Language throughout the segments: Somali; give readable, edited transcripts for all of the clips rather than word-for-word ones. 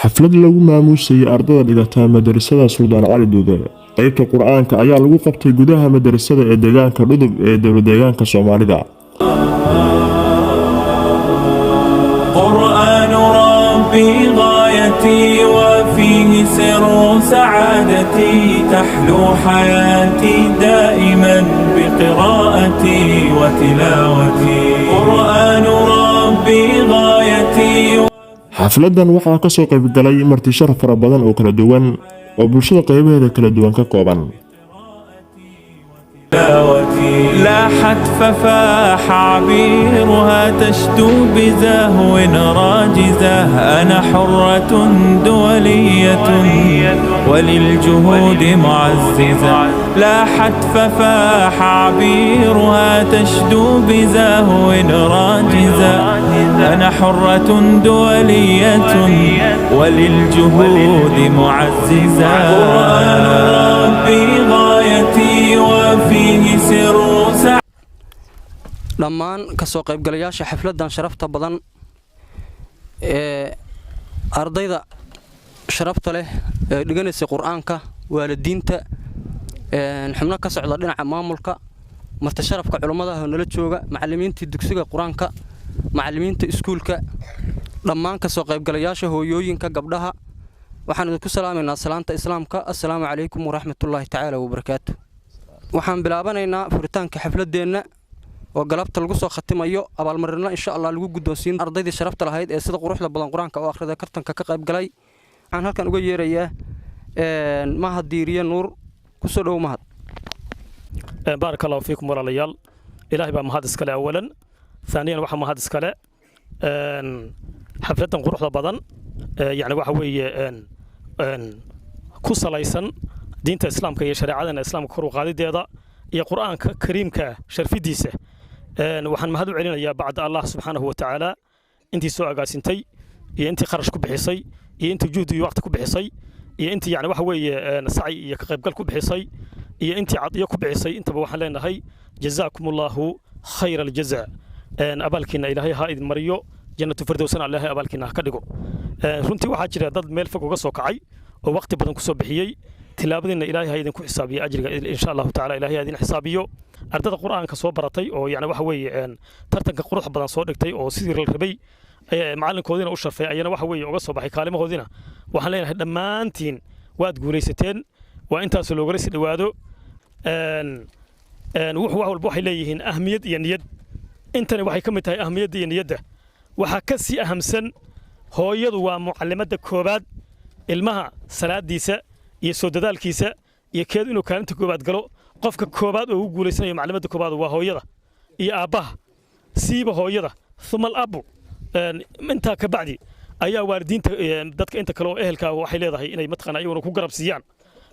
Xaflad lagu maamuusayay ardada dhigata madarasada Suldaan Cali Dude qaybta Qur-aanka ayaa lagu qabtay gudaha madarasada ee deegaanka Dhudub ee dowlad deegaanka Soomaalida. قرآن ربي غايتي وفيه سر سعادتي، تحلو حياتي دائما بقراءتي وتلاوتي. قرآن ربي غايتي. Xafladan waxaa kasoo qaybgalay marti sharaf fara badan oo kala duwan oo bulshada qaybaheeda kala duwan ka kooban. تلاوتي لاحت ففاح عبيرها تشدو بزهو راجزة، أنا حرة دولية وللجهود معززة. لاحت ففاح عبيرها تشدو بزهو راجزة، أنا حرة دولية وللجهود معززة. قرآن ربي غايتي وفيه سر سعادتي. Dhammaan kasoo qaybgalayaasha xafladdan sharafta badan ee ardayda sharafta leh ee dhiganaysay Qur-aanka, waalidiinta, xubno ka socda dhinaca maamulka, marti sharafka culummadaha nala jooga, macallimiintii dugsiga Qur-aanka, macallimiinta iskuulka, dhammaan kasoo qaybgalayaasha, hooyooyinka, gabdhaha, waxaan idinku salaamaynaa salaanta Islaamka: assalaamu calaykum waraxmatullaahi tacaala wabarakaatu. Waxaan bilaabanaynaa furitaanka xafladdeenna oo galabta lagu soo khatimayo abaalmarino insha Allah lagu guddoonsiin ardaydii sharafta lahayd ee sida quruxda badan Qur-aanka oo akhrida tartanka ka qayb galay. Waxaan halkan uga yeerayaa Mahad Diiriye Nuur. Kusoo dhow, Mahad. Baaraka Allahu fiikum, walaalayaal. Ilaahay baa mahad iskale awalan, haaniyan waxaa mahad iskale xafladdan quruxda badan, yani waxa weeye ku salaysan diinta Islaamka iyo shareecadana Islaamka kor u qaadideeda iyo Qur'aanka Kariimka sharfidiisa. Waxaan mahad u celinayaa bacda Allah subxaanahu wa tacaala intii soo agaasintay iyo intii kharash ku bixisay iyo intii juhdi iyo waqti ku bixisay iyo intii yani waxa weeye sacyi iyo ka qaybgal ku bixisay iyo intii cadiyo ku bixisay. Intaba waxaan leenahay jazaakum Allahu khayra aljaza, abaalkiina Ilaahay ha idin mariyo, Jannatu Firdowsana Ilaahay abaalkiina ha ka dhigo. Runtii waxaa jira dad meel fog uga soo kacay oo waqti badan kusoo bixiyey. Tilaabadiina Ilaahay ha idinku xisaabiyo ajriga insha Allahu tacaala, Ilaahay ha idin xisaabiyo. Ardada Qur'aanka soo baratay oo yani waxa weeye tartanka qurux badan soo dhigtay oo sidii la rabay macalinkoodiina u sharfay, ayana waxa weeye uga soo baxay kaalimahoodiina, waxaan leenahay dhammaantiin waad guulaysateen. Waa intaas loogala sii dhowaado. Wuxuu wax walba waxay leeyihiin ahmiyad iyo niyad. Intani waxay ka mid tahay ahmiyadda iyo niyadda. Waxaa ka sii ahamsan hooyadu waa mucallimadda koobaad ilmaha salaadiisa iyo soo dadaalkiisa iyo keedu inuu kaalinta koobaad galo. Qofka koobaad oo ugu guulaysanayo macallimadda koobaad waa hooyada iyo aabbaha, siiba hooyada, uma alabu. Intaa ka bacdi ayaa waalidiinta, dadka inta kale oo ehelka waxay leedahay inay mataqaana iyaguna ku garab siiyaan.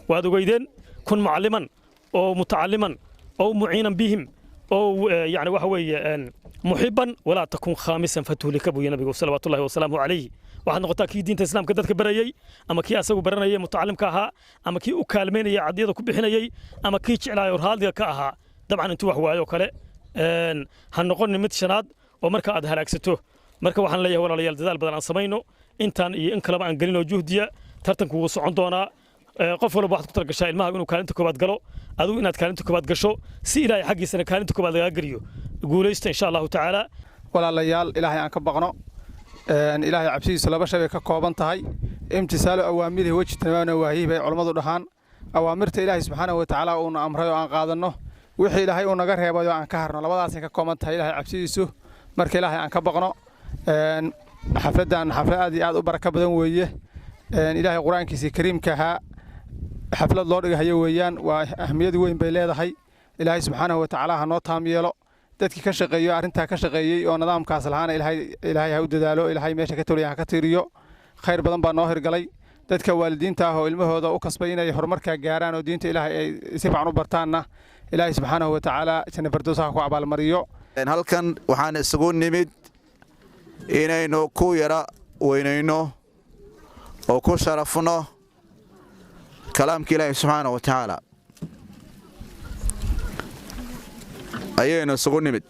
Waad ogeydeen: kun mucalliman oo mutacalliman oo muciinan bihim oo yani waxa weeye muxiban, walaa takun khaamisan fatuhlika, buu nabigu salawaatullahi wasalaamuhu calayhi. Waxaad noqotaa kii diinta Islaamka dadka barayey, ama kii asagu baranayay mutacalimka ahaa, ama kii u kaalmaynayay cadiyada ku bixinayey, ama kii jeclaayoo raadiga ka ahaa. Dabcan intuu wax waayo kale ha noqonin mid shanaad oo marka aad halaagsato. Marka waxaan leeyahay, walaalayaal, dadaal badan aan samayno, intaan iyo in kaleba aan gelinoo juhdiya. Tartanku wuu socon doonaa. Qof walba waxaad ku talagashaa ilmaha inuu kaalinta koobaad galo, adigu inaad kaalinta koobaad gasho, si Ilaahay xaggiisana kaalinta koobaad lagaa geliyo. Guulaysta insha Allahu tacaala. Walaalayaal, Ilaahay aan ka baqno. Ilaahay cabsidiisu laba shay bay ka kooban tahay: imtisaalu awaamirihi wajtinaaba nawaahihi, bay culammadu dhahaan. Awaamirta Ilaahay subxaanahu wa tacaala uuna amray oo aan qaadanno, wixii Ilaahay uu naga reebay oo aan ka harno, labadaasay ka kooban tahay Ilaahay cabsidiisu. Marka Ilaahay aan ka baqno. Xafladdan xaflad aad iyo aad u barako badan weeye. Ilaahay Qur-aankiisii Kariimka ahaa xaflad loo dhigahayo weeyaan. Waa ahmiyad weyn bay leedahay. Ilaahay subxaanahu wa tacaala ha noo taam yeelo. Dadkii ka shaqeeyo arrintaa ka shaqeeyey oo nidaamkaas lahaana Ilaahay ha u dadaalo, Ilaahay meesha ka tolaya ha ka tiiriyo. Khayr badan baa noo hirgalay. Dadka waalidiinta ah oo ilmahooda u kasbay inay horumarkaa gaaraan oo diinta Ilaahay ay si fiican u bartaanna, Ilaahay subxaanahu wa tacaala janna fardows ha ku abaalmariyo. Halkan waxaan isugu nimid inaynu ku yara weynayno oo ku sharafno kalaamka Ilaahay subxaana wa tacaala ayaynu isugu nimid.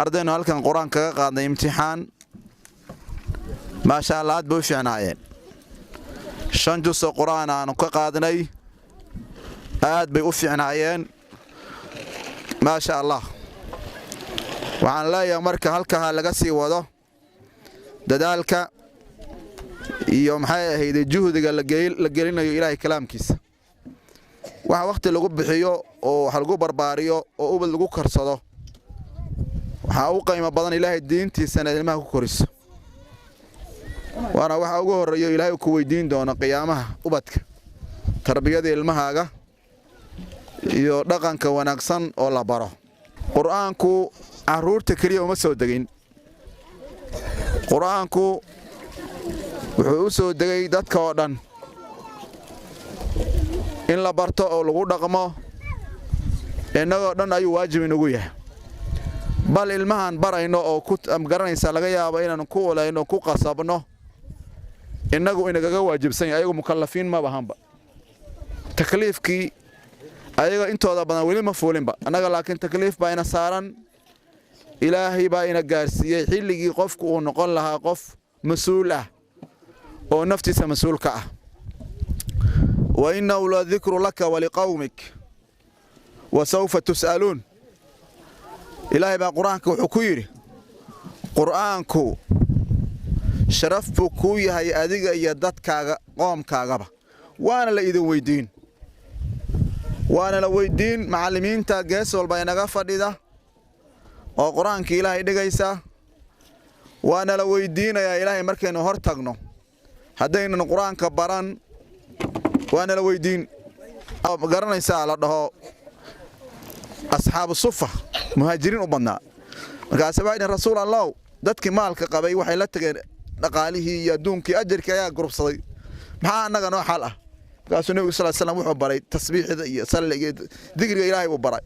Ardaynu halkan Qur-aan kaga qaadnay imtixaan. Maasha Allah, aad bay u fiicnaayeen. 5 jus oo qur-aan aanu ka qaadnay, aad bay u fiicnaayeen, maasha Allah. Waxaan leeyahay marka halkaha laga sii wado dadaalka iyo maxay ahayde juhdiga la gelinayo Ilaahay kalaamkiisa. Waxa wakhti lagu bixiyo oo wax lagu barbaariyo oo ubad lagu karsado waxaa u qiimo badan Ilaahay diintiisana ilmaha ku koriso, waana waxa ugu horreeyo Ilaahay ku weydiin doono qiyaamaha ubadka, tarbiyada ilmahaaga iyo dhaqanka wanaagsan oo la baro. Qur-aanku carruurta keliya uma soo degin, qur-aanku wuxuu u soo degay dadka oo dhan in la barto oo lagu dhaqmo. Innagoo dhan ayuu waajib inugu yahay. Bal ilmahan barayno oo ku garanaysa laga yaabo inaanu ku ulayno, ku qasabno, innagu inagaga waajibsan yahay. Ayagu mukallafiin ma bahanba, takliifkii ayaga intooda badan weli ma fuulinba. Annaga laakiin takliif baa ina saaran. Ilaahay baa ina gaarsiiyey xilligii qofku uu noqon lahaa qof mas-uul ah oo naftiisa mas-uul ka ah. Wa innahu la dikru laka waliqawmik wa sawfa tus'aluun. Ilaahay baa qur-aanka wuxuu ku yidhi, qur-aanku sharaf buu kuu yahay adiga iyo dadkaaga, qoomkaagaba, waana la idin weydiin, waana la weydiin. Macallimiinta gees walba inaga fadhida oo qur-aanka Ilaahay dhigaysa waana la weydiinayaa. Ilaahay markaynu hor tagno haddaynan qur-aanka baran, waana la weydiin. Garanaysaa la dhaho asxaabu sufa, muhaajiriin u badnaa. Markaase waxay dhaheen, "Rasuul Allow, dadkii maalka qabay waxay la tageen dhaqaalihii iyo adduunkii, ajarkii ayaa gurubsaday, maxaa annaga noo xal ah?" Markaasuu Nebigu sal slam wuxuu baray tasbiixda iyo salliga iyo dikriga Ilaahay buu baray.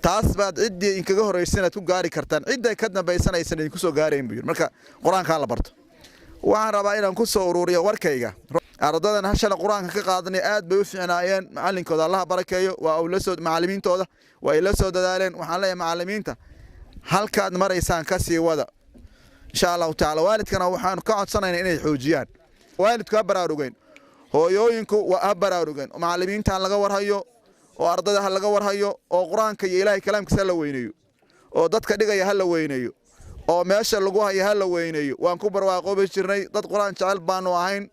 "Taas baad ciddii inkaga horraysan inaad ku gaari kartaan, cidday ka dambaysanaysan idinku soo gaarayn," buu yidhi. Marka qur-aankaa la barto. Waxaan rabaa inaan ku soo uruuriyo warkayga. Ardadan hashala qur-aanka ka qaadanay aad bay u fiicnaayeen. Macallinkooda Allaha barakeeyo, waa uu la soo, macallimiintooda waa ay la soo dadaaleen. Waxaan leeyahay macallimiinta, halkaad maraysaan ka sii wada, insha Allahu tacaala. Waalidkana waxaanu ka codsanaynaa inay xoojiyaan. Waalidku ha baraarugeen, hooyooyinku waa ha baraarugeen, macallimiinta ha laga warhayo oo ardada ha laga warhayo, oo qur-aanka iyo Ilaahay kalaamkiisa ha la weyneeyo, oo dadka dhigaya ha la weyneeyo, oo meesha lagu hayo ha la weyneeyo. Waan ku barwaaqoobi jirnay, dad qur-aan jecel baanu ahayn,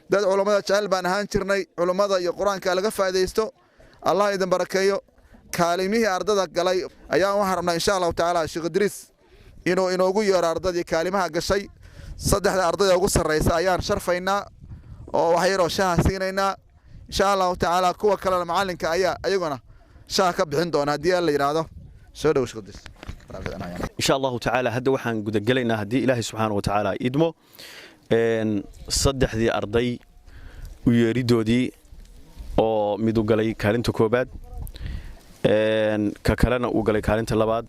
dad culummada jecel baan ahaan jirnay. Culummada iyo qur-aanka laga faa'iidaysto. Allah idin barakeeyo. Kaalimihii ardada galay ayaan waxaan rabnaa, insha Allahu tacaala, Sheekh Idriis inuu inoogu yeero ardadii kaalimaha gashay. Saddexda ardayda ugu sarreysa ayaan sharfaynaa oo wax yaroo shaha siinaynaa, insha Allahu tacaala. Kuwa kalena macallinka ayaa ayaguna shaha ka bixin doona haddii Alla yidhaahdo. Soo dhow, Sheekh Idriis. Insha Allahu tacaala, hadda waxaan gudagelaynaa, haddii Ilaahay subxaana wa tacaala idmo, saddexdii arday u yeeridoodii oo mid u galay kaalinta koobaad, ka kalena uu galay kaalinta labaad,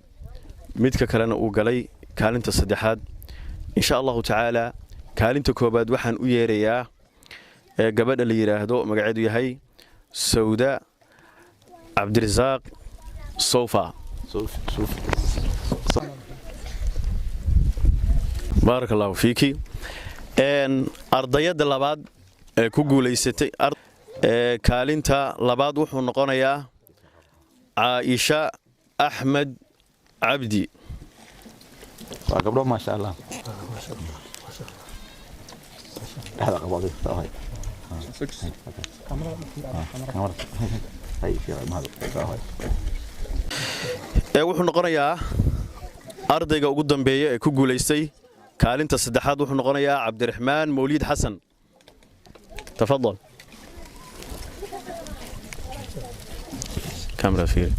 midka kalena uu galay kaalinta saddexaad, insha Allahu tacaala. Kaalinta koobaad waxaan u yeerayaa gabadha la yidhaahdo magaceedu yahay Sawda Cabdirasaaq Sofa. Baaraka Allahu fiiki. Ardayadda labaad ee ku guulaysatay kaalinta labaad wuxuu noqonayaa Caaisha Axmed Cabdi. Waa gabdho, maasha Allah. Dhexda qabo adiga, soo hay. Hay, fiican, mahad, soo hay. Wuxuu noqonayaa ardayga ugu dambeeya ee ku guulaystay kaalinta saddexaad, wuxuu noqonayaa Cabdiraxmaan Mawliid Xasan. Tafadal, kamera fiiri.